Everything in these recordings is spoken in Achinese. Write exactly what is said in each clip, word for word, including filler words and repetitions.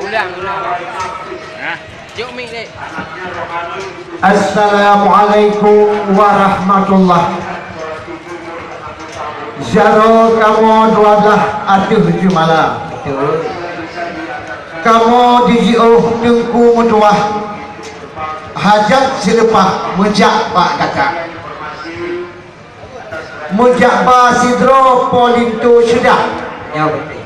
Ulang, ulang. Hah? Jok mic dek. Assalamualaikum warahmatullah. Jaroe kamoe dua blah ateueh jeumala. Kamoe jiôh Teungku meutuah hajat sileupah meujak bak gata. Meujak ba sidroe po linto syeudah. Ya, beutôi.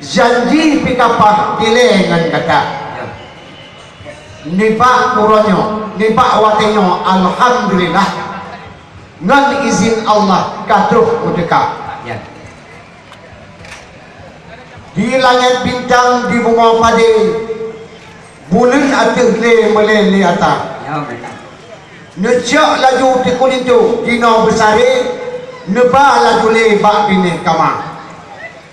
Janji pih kapah dilèe ngon gata. Ya. Nibak uroe nyoe, nibak watèe nyoe, alhamdulillah. Ngon izin Allah ka troh meuteuka. Ya. Di langèt bintang, di bumoe padé, buleuen ateueh lé meulé lé ata. Ya, beutôi. Neucok laju Teungku linto jinoe beusaré, neuba laju lé bak binéh kama.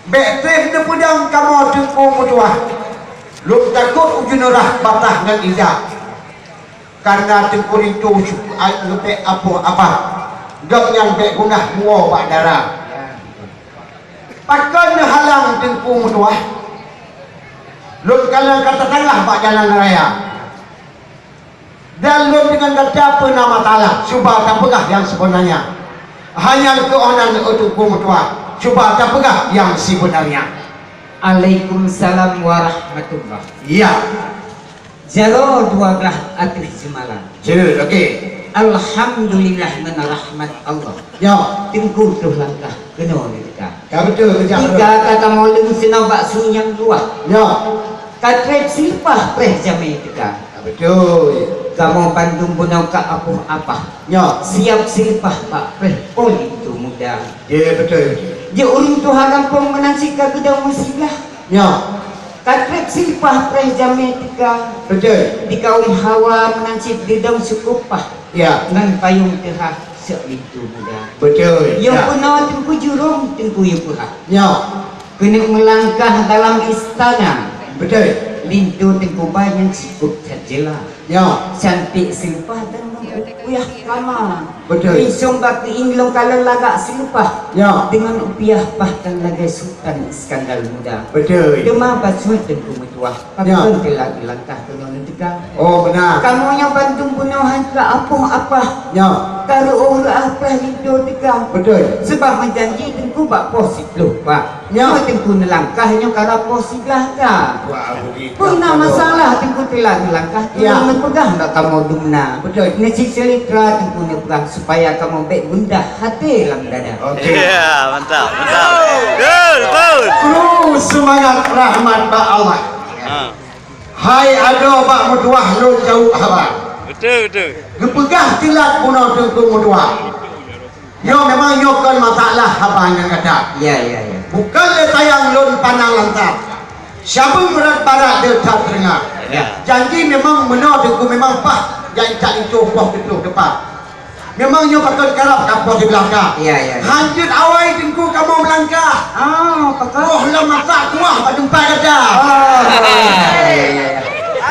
Bèk trép neupeudong kamoe Teungku meutuah. Lôn takot ujeuen rhah bataih ngon ija. Kareuna Teungku linto su-, a-, leubèh apoh abah. Gobnyan bèk gunah muwoe bak dara. Pakon neuhalang Teungku meutuah? Lôn kalon ka tatangah bak jalan raya. Dan lôn deungon gata peue na masalah, cuba tapeugah nyang sibeunarnya. Hanya keuh 'oh nan, Teungku meutuah, cuba tapeugah nyang sibeunarnya. Alaikumsalam warahmatullah. Ya. Jaroe dua blah ateueh jeumala. Jeuet, oke. Alhamdulillah ngon rahmat Allah. Ya. Teungku troh langkah keunoe neuteuka. Ya, beutôi, beutôi. Tika ka kamoe leung sinoe bak su nyang luwah. Ya. Ka trép sileupah preh jamèe teuka. Ya, beutôi. Kamoe bandum bunoe ka apoh apah. Ya. Siap sileupah bak preh po linto muda. Ya, beutôi. Jeuet ureueng tuha gampông meunan cit ka geudong meusiblah. Ya. Ka trép sileupah preh jamèe teuka. Beutôi. Di kaum hawa meunan cit geudong sukôb pah. Ya. Ngon payông teuhah sôk linto muda. Beutôi. Yoh ya. Peunoh Teungku jurông, Teungku yue peuhah. Ya. Keuneuk meulangkah dalam istana. Beutôi. Linto Teungku ba nyang sukôb that jeula. Ya. Cantik sileupah dan meupiah kama. Beutôi. Insong bak keuieng lôn kalon lagak sileupah. Ya. Deungon upiah pah tan lagèe Sultan Iskandar Muda. Beutôi. Teuma bacut Teungku meutuah. Ya. Pakon teulat neulangkah keunoe neuteuka. Oh, beuna. Kamoe nyoe bandum bunoe han ka apoh apah. Ya. Ka reuôh reuah preh linto teuka. Beutôi. Seubab meujanji Teungku bak poh siplôh pat. Nyoe. Nyoe Teungku neulangkah nyoe karab poh siblaih ka. Wah, begitu. Peue na masalah Teungku teulat neulangkah, ya. Teulat neupeugah bak kamoe dumna. Beutôi. Neucit ceurita Teungku neupeugah supaya kamoe bèk gundah até lam dada. Oke. Ya, mantap, mantap. Betul, betul. Kru seumangat rahmat bak Allah. Ha. Hai adoe bak meutuah lôn jaweueb haba. Betul, betul. Geupeugah teulat bunoe Teungku meutuah. Nyoe memang nyoe kon masalah haba nyang gata. Ya, ya, ya. Bukon lé sayang lôn pandang lantat. Syabeueng rot barat deuh that teuringat. Ya. Janji memang meunoe Teungku memang pah nyang cak linto poh siplôh teupat. Memang nyoe pakon karab ka poh siblaih ka. Ya, ya, ya. Han jeuet awai Teungku kamoe meulangkah. Ah, pakon? Poh lom masak kuah bak teumpat gata. Ah, ya, ya, ya.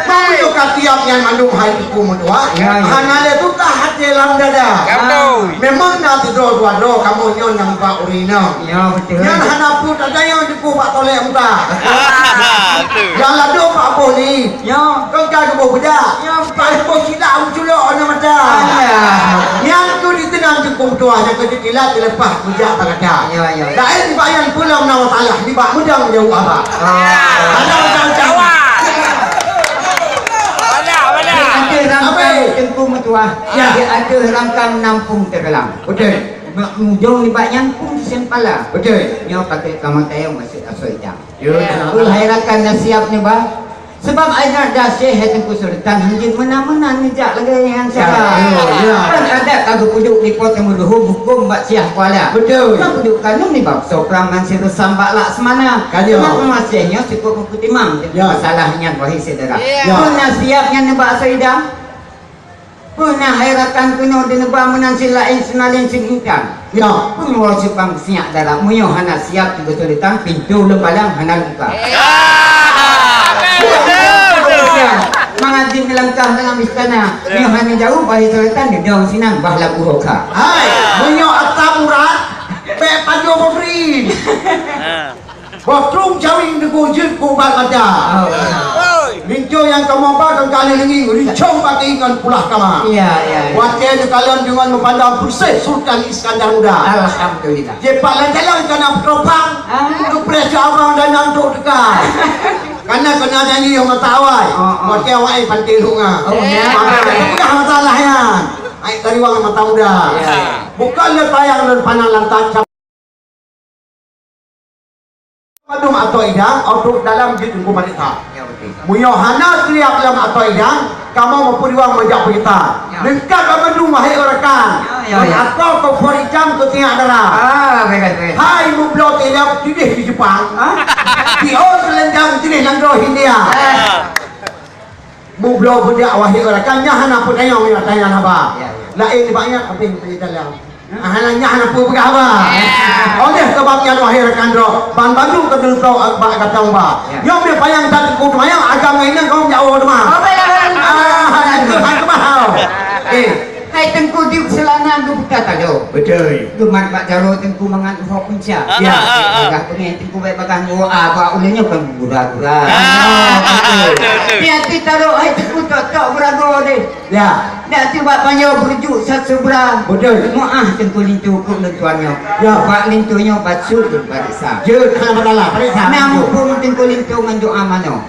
Meunyoe ka siap nyan mandum hai Teungku meutuah, ya, ya. Hana lé susah até lam dada. Ya, betul. Memang na sidroe dua droe kamoe nyoe nyang bak ureueng inong. Ya, betul. Nyan hana peue tatanyong Teungku bak tolèk muka. Betul. Nyang ladôm bak boh li. Ya. Kon ka geuboh beudak. Ya, betul. Bak boh silap meuculok aneuk mata. Alah. Nyan keuh diteunang Teungku meutuah nyang keu teukilat dileupah meujak bak gata. Ya, ya. Laén bak nyan peue lom na masalah nibak meudang jaweueb haba. Ah. Ada macam-macam. Di ateueh rangkang Teungku meutuah, ya. Di ateueh rangkang nampung teurelang. Betul. Ujong nibak nyan pun sisien pala. Betul. Nyoe pakai kamatayong maksud asoe idang. Ya. Ulhai rakan na siap nyoe ba. Sebab aneuk daseh hai Teungku Sultan hanjeuet meunan-meunan neujak lagèe nyang saka. Ya, ya. Kan adat ka geupeuduek di Po Teumeuruhom hukôm bak Syiah Kuala. Betul. Ka peuduek kanun di bangsa Pram ngon Sireusam bak Laksamana. Ka jeuet. Mak meumaséh nyoe cukup meupeutimang. Ya. Masalah nyan wahai syedara. Ya. Peue na siap nyan nibak asoe idang? Peue na hai rakan keunoe deuneuba meunan cit laén seunalén cit intan? Ya. Peue nyoe cupang siak dalam meunyoe hana siap Teungku Sultan pintoe lôn palang hana lôn buka. Ya. Betul, betul. Mangat jih meulangkah dalam istana. Ya. Nyoe hana jauh, bahé sultan di dalam sinan, bah lam uroe ka. Hai, meunyoe asam urat, bèk pajoh bobri. Ha. Boh trueng cawing deungon jeuet keu ubat mata. Oh, ya. Linto nyang kamoe ba kon ka lheueh lingi, rincong bak ingat pulah kama. Ya, ya, ya. Watèe neukalon deungon meupandang peureuseh Sultan Iskandar Muda. Alhamdulillah. Jipat lam jalan ka na peutropang, ah, geupreh keu abang dan nyang trok teuka. Kana keunan nyan yoh mata awai. Oh, oh. Watèe awai panté lhok nga. Oh, ya. Maka teupeugah masalah nyan. Ai tariwang mata muda. Ya. Bukon lôn payah lôn pandang lantak. Padum atô idang, atô dalam jeuet Teungku Pareksa. Ya, betul. Meunyoe hana siap lam atô idang, kamoe meupeujuang meujak peurintah. Ya. Leungkap bandum, wahé rakan. Ya, ya, ya. Atô kompor itam keu sinyak dara. Ah, baik, baik. Hai mubloe teuilap jideh di Jepang. Ha? Pion seuleunjang jideh nanggroe Hindia. Ya. Mubloe beujak, wahé rakan, nyan hana peutanyong, nyan tanyong haba. Ya, ya. Laén nibak nyan, abéh peue dalam. Ah, hana, nyan hana peue peugah haba. Ya. Oleh sebab nyan, wahé rakan droe, ban bandum ka teuntô bak gata ba. Ya. Nyoe payang that Teungku teumayang, agam ngon inong kamoe jak woe teuma. Oh, baik. Ah, hana keumah. Eh. Hai Teungku Duek Seulana geubuka talo. Beutôi. Geumat bak jaroe Teungku mangat uroe punca. Ya. Ah, ah, ah. Bagah beungéh Teungku bèk bagah nyoe, ah, bak ulèe nyoe kon gura-gura. Ah, betul, betul. Hati-hati talo hai Teungku, tok-tok beuragoe deh. Ya. Dak teuh bak panjoe beurujuk sat seubra. Beutôi. Meu'ah Teungku linto keu lôn tuan nyoe. Ya. Bak linto nyoe bacut lôn pareksa. Jeuet, hana masalah, pareksa. Na muphom Teungku linto ngon doa manoe.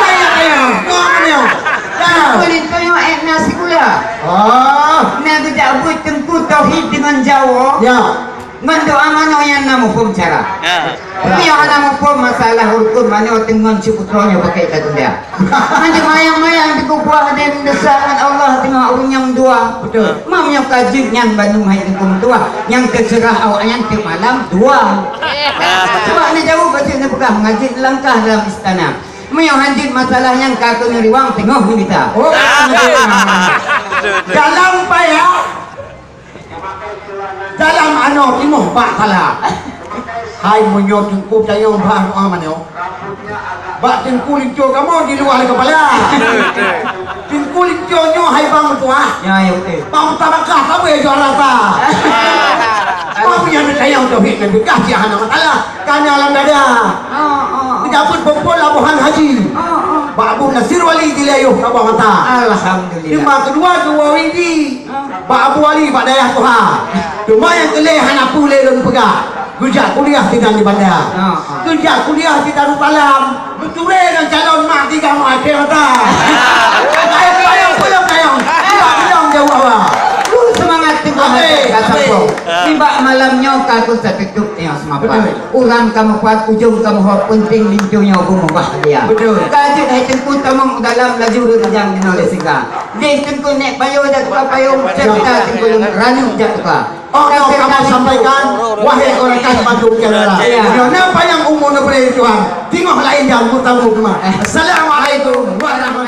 Saya, saya. Doa manoe. Ya. Teungku linto nyoe ék na sikula. Oh. Na geujak beuet Teungku tauhid deungon jawoe. Ya. Ngon doa manoe nyang na muphom cara. Ya. Meunyoe hana muphom masalah rukon manoe teungon siputroe nyoe pakèk ka tunda. Ngon teumayang-mayang di kubuah dan desya ngon Allah teungoh ureueng nyang dua. Betul. Mam nyoe ka jeuet nyan bandum hai Teungku meutuah, nyang teuseurah awak nyan teuk malam dua. Sebab neujaweueb bacut neupeugah, mangat jeuet neulangkah dalam istana. Meunyoe hanjeuet masalah nyan ka keuneuk riwang teungoh neumita. Oh, dalam paya. Dalam anoe timoh bak tala. Hai meunyoe Teungku tanyong bak anoe manoe. Bak Teungku linto kamoe di luwa keupala. Teungku linto nyoe hai bang meutuah. Ya, ya, betul. Bang meutuah bakah sabe juara ta. Bang meunyoe tanyong tauhid nyan beukah cit hana masalah. Ka na lam dada. Oh, oh, oh. Meujabeuet peumpon labohan haji. Oh, oh. Bak Abu Nasir Wali dilèe yoh saboh mata. Alhamdulillah. Teuma keudua dua widi. Bak Abu Ali bak dayah tuha. Teuma nyang keu lhèe hana peue lé lôn peugah. Geujak kuliah sinan di Banda. Ha, ha. Geujak kuliah di Darussalam. Beuture ngon calon mak tiga mak até mata. Ayo, ayo, pulang, ayo. Pulang, pulang, jauh awak. Uh, seumangat Teungku Haji ka sambông. Nibak malam nyoe ka keuh satutup nyoe seumapa. Betul. Urang ka meupat, ujong ka meuhot, peunteng linto nyoe beumubahgia. Betul. Ka jeuet hai Teungku tamong u dalam laju reujang jinoe lé siga. Jih Teungku nèk payong jak tuka payong, serta Teungku lôn ranup jak tuka. Oh, nyoe kamoe sampaikan, wahé rakan bandum syedara. Ya. Nyoe na panyang umu neubri Tuhan. Teungoh laén jam beutamu teuma. Eh. Assalamualaikum warahmatullahi